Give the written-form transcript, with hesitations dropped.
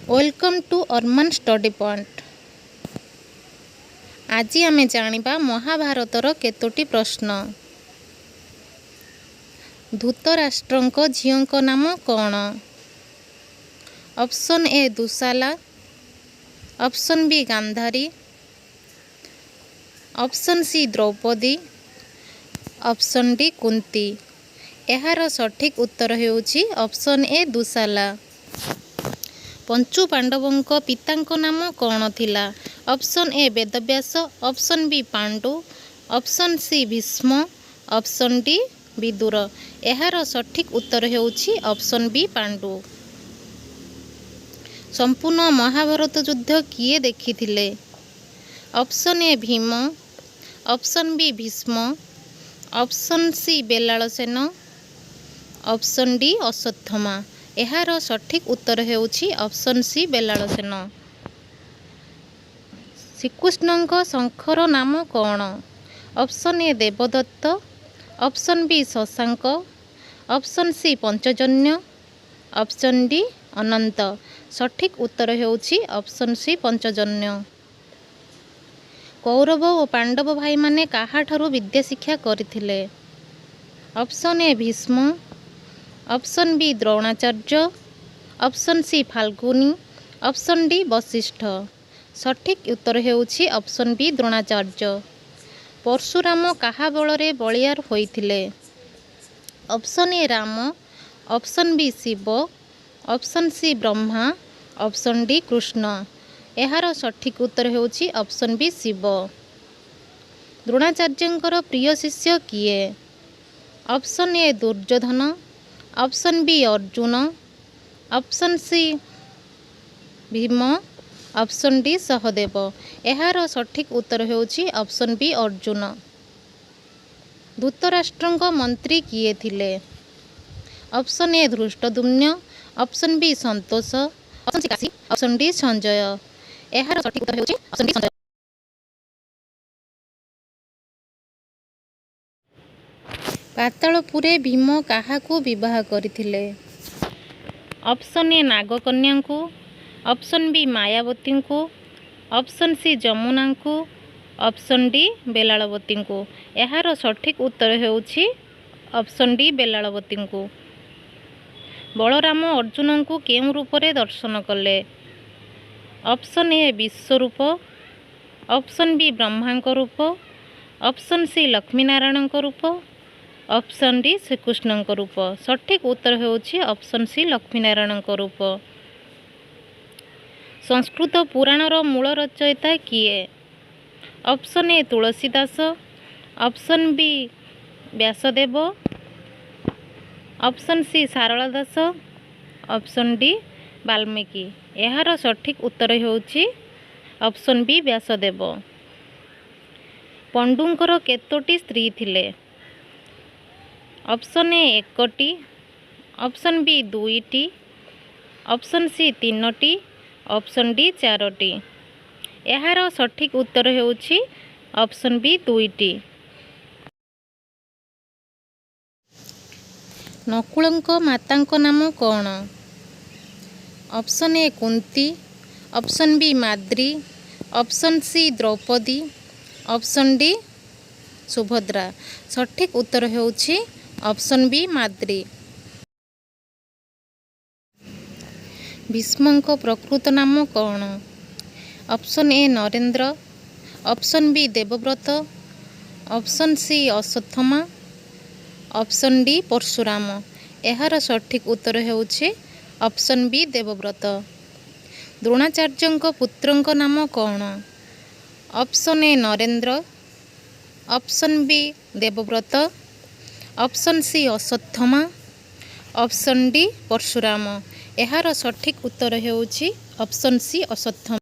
Welcome to Arman Study Point. ଆଜି ଆମେ ଜାଣିବା ମହାଭାରତର କେତୋଟି ପ୍ରଶ୍ନ। ଧୃତରାଷ୍ଟ୍ରଙ୍କ ଝିଅଙ୍କ ନାମ କ'ଣ? Option A Dushala, option B Gandhari, option C Draupadi, option D Kunti. ଏହାର ସଠିକ୍ ଉତ୍ତର ହେଉଛି ଅପସନ୍ ଏ ଦୁଶାଲା। ପଞ୍ଚୁ ପାଣ୍ଡବଙ୍କ ପିତାଙ୍କ ନାମ କ'ଣ ଥିଲା? Option A Vedvyas, option B Pandu, option C Bhishma, option D Vidura. ଏହାର ସଠିକ୍ ଉତ୍ତର ହେଉଛି ଅପସନ୍ ବି ପାଣ୍ଡୁ। ସମ୍ପୂର୍ଣ୍ଣ ମହାଭାରତ ଯୁଦ୍ଧ କିଏ ଦେଖିଥିଲେ? Option A Bhima, option B Bhishma, option C Ballalasena, option D Ashwatthama. ଏହାର ସଠିକ୍ ଉତ୍ତର ହେଉଛି ଅପସନ୍ ସି ବେଲାଳସେନ। ଶ୍ରୀକୃଷ୍ଣଙ୍କ ଶଙ୍ଖର ନାମ କ'ଣ? ଅପସନ୍ ଏ ଦେବଦତ୍ତ, option B Shashank, option C Panchajanya, option D Ananta. ସଠିକ୍ ଉତ୍ତର ହେଉଛି ଅପସନ୍ ସି ପଞ୍ଚଜନ୍ୟ। କୌରବ ଓ ପାଣ୍ଡବ ଭାଇମାନେ କାହାଠାରୁ ବିଦ୍ୟା ଶିକ୍ଷା କରିଥିଲେ? Option A Bhishma, option B Dronacharya, option C Phalguni, option D Vashishtha. ସଠିକ୍ ଉତ୍ତର ହେଉଛି ଅପସନ୍ ବି ଦ୍ରୋଣାଚାର୍ଯ୍ୟ। ପରଶୁରାମ କାହା ବଳରେ ବଳୀୟାନ ହୋଇଥିଲେ? Option A Ram, option B Shiva, option C Brahma, option D Krishna. ଏହାର ସଠିକ୍ ଉତ୍ତର ହେଉଛି ଅପସନ୍ ବି ଶିବ। ଦ୍ରୋଣାଚାର୍ଯ୍ୟଙ୍କର ପ୍ରିୟ ଶିଷ୍ୟ କିଏ? Option A Duryodhana, option B Arjun, option C Bhima, option D Sahadev. ଏହାର ସଠିକ୍ ଉତ୍ତର ହେଉଛି ଅପସନ୍ ବି ଅର୍ଜୁନ। ଧୃତରାଷ୍ଟ୍ରଙ୍କ ମନ୍ତ୍ରୀ କିଏ ଥିଲେ? Option A Dhrishtadyumna, option B Santosh, option C Kashi, option D Sanjay. ଏହାର ସଠିକ୍ ଉତ୍ତର ହେଉଛି ଅପସନ୍ ଡି ସଞ୍ଜୟ। ପାତାଳପୁରରେ ଭୀମ କାହାକୁ ବିବାହ କରିଥିଲେ? ଅପସନ୍ ଏ ନାଗକନ୍ୟାଙ୍କୁ, ଅପସନ୍ ବି ମାୟାବତୀଙ୍କୁ, ଅପସନ୍ ସି ଯମୁନାଙ୍କୁ, ଅପସନ୍ ଡି ବେଲାଳବତୀଙ୍କୁ। ଏହାର ସଠିକ୍ ଉତ୍ତର ହେଉଛି ଅପସନ୍ ଡି ବେଲାଳବତୀଙ୍କୁ। ବଳରାମ ଅର୍ଜୁନଙ୍କୁ କେଉଁ ରୂପରେ ଦର୍ଶନ କଲେ? Option A Biswarup, option B ବ୍ରହ୍ମାଙ୍କ ରୂପ, ଅପସନ୍ ସି ଲକ୍ଷ୍ମୀନାରାୟଣଙ୍କ ରୂପ, ଅପସନ୍ ଡି ଶ୍ରୀକୃଷ୍ଣଙ୍କ ରୂପ। ସଠିକ୍ ଉତ୍ତର ହେଉଛି ଅପସନ୍ ସି ଲକ୍ଷ୍ମୀନାରାୟଣଙ୍କ ରୂପ। ସଂସ୍କୃତ ପୁରାଣର ମୂଳ ରଚୟିତା କିଏ? Option A Tulsi Das, option B Vyasadev, option C Sarala Das, option D Valmiki. ଏହାର ସଠିକ୍ ଉତ୍ତର ହେଉଛି ଅପସନ୍ ବି ବ୍ୟାସଦେବ। ପଣ୍ଡୁଙ୍କର କେତୋଟି ସ୍ତ୍ରୀ ଥିଲେ? ଅପସନ୍ ଏ ଏକଟି, ଅପସନ୍ ବି ଦୁଇଟି, ଅପସନ୍ ସି ତିନୋଟି, ଅପସନ୍ ଡି ଚାରୋଟି। ଏହାର ସଠିକ୍ ଉତ୍ତର ହେଉଛି ଅପସନ୍ ବି ଦୁଇଟି। ନକୁଳଙ୍କ ମାତାଙ୍କ ନାମ କ'ଣ? Option A Kunti, option B Madri, option C Draupadi, option D Subhadra. ସଠିକ୍ ଉତ୍ତର ହେଉଛି ଅପସନ୍ ବି ମାଦ୍ରୀ। ଭୀଷ୍ମଙ୍କ ପ୍ରକୃତ ନାମ କ'ଣ? Option A Narendra, option B Debabrata, option C Ashwatthama, option D Parashuram. ଏହାର ସଠିକ୍ ଉତ୍ତର ହେଉଛି ଅପସନ୍ ବି ଦେବବ୍ରତ। ଦ୍ରୋଣାଚାର୍ଯ୍ୟଙ୍କ ପୁତ୍ରଙ୍କ ନାମ କ'ଣ? Option A Narendra, option B Debabrata, option C Ashwatthama, option D Parashuram. ଏହାର ସଠିକ୍ ଉତ୍ତର ହେଉଛି ଅପସନ୍ ସି ଅଶ୍ୱତ୍ଥମା।